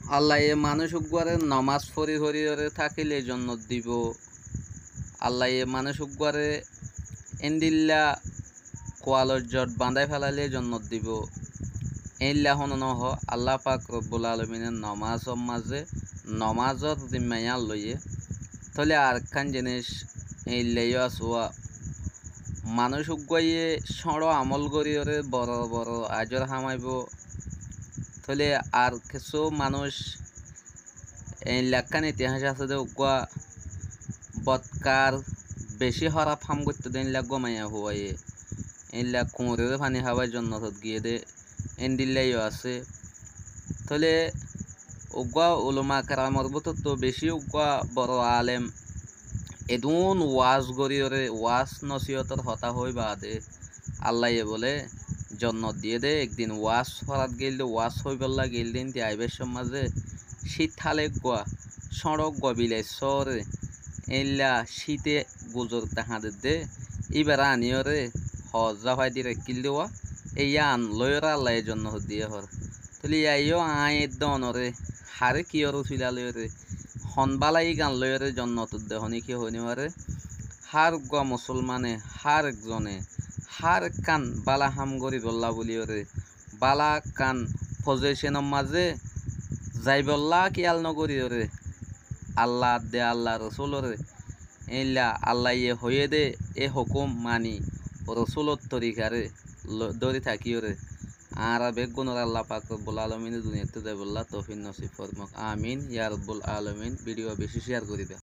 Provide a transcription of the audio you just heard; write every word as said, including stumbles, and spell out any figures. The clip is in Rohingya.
Allaye manúic uggúare nomás fori foriyoré tákile jonnot dibou. Allaye manúic uggúare éndilla kualor jot bañdái felaile jonnot dibou. Éilla honó nohó, Allah pak robbul alamine nomásor mazé, nomásor zimma yían loiyé. Tóile arekkán jiníc éilla yó asé, manúic uggúaye cóñço amól goríyoré boro boro ajor hamaibóu. Tóile ar kessú manúic éilla ekkán itiháñc asé dé, uggúa botkar, bicí hóraf ham goittó dé éilla uggúa maiyafuaye, éilla kuñroré faní háwai jonnotot giyé dé, éndilla yó asé. Tóile uggúa ulama keramor bútottu bicí uggúa boro alem edún waás goríyoré, waás nosíyotor hotá hoói baade Allaye bóle jonnot diyé dé. Ekdin waás forat geildé, waás hoibólla geildé, énti aibár somma ze cít hále eggúa, cóñço eggúa bilai sóore, éilla cíte guzor dahá dedde, íbaré aníyoré hoózza fai di raikkíl dé wá, éiyan loiyóre Allaye jonnot diyé hoór. Tóile yían yó aññí edde onoré, haré kiyór usila loiyóre, hon bála ígan loiyóre jonnotot de honé ki hoói nofaré. Hár uggúa musolmane, hár ekzone, hár ekkán bála ham goríbollá bóliyoré, bála ekkán pozíconor mazé zaibollá kiyál nogoríyoré, Allah de Allah rosúloré, éilla Allaye hoiyé dé é hukúm mani, rosúlor torikaré lo-, dóri tákiyoré, añára beggúnoré Allah pak robbul alamine duniyattú zaibollá toufik nosib formok. Amin ya robbul alamin. Bidiyó bicí cíyar goríba.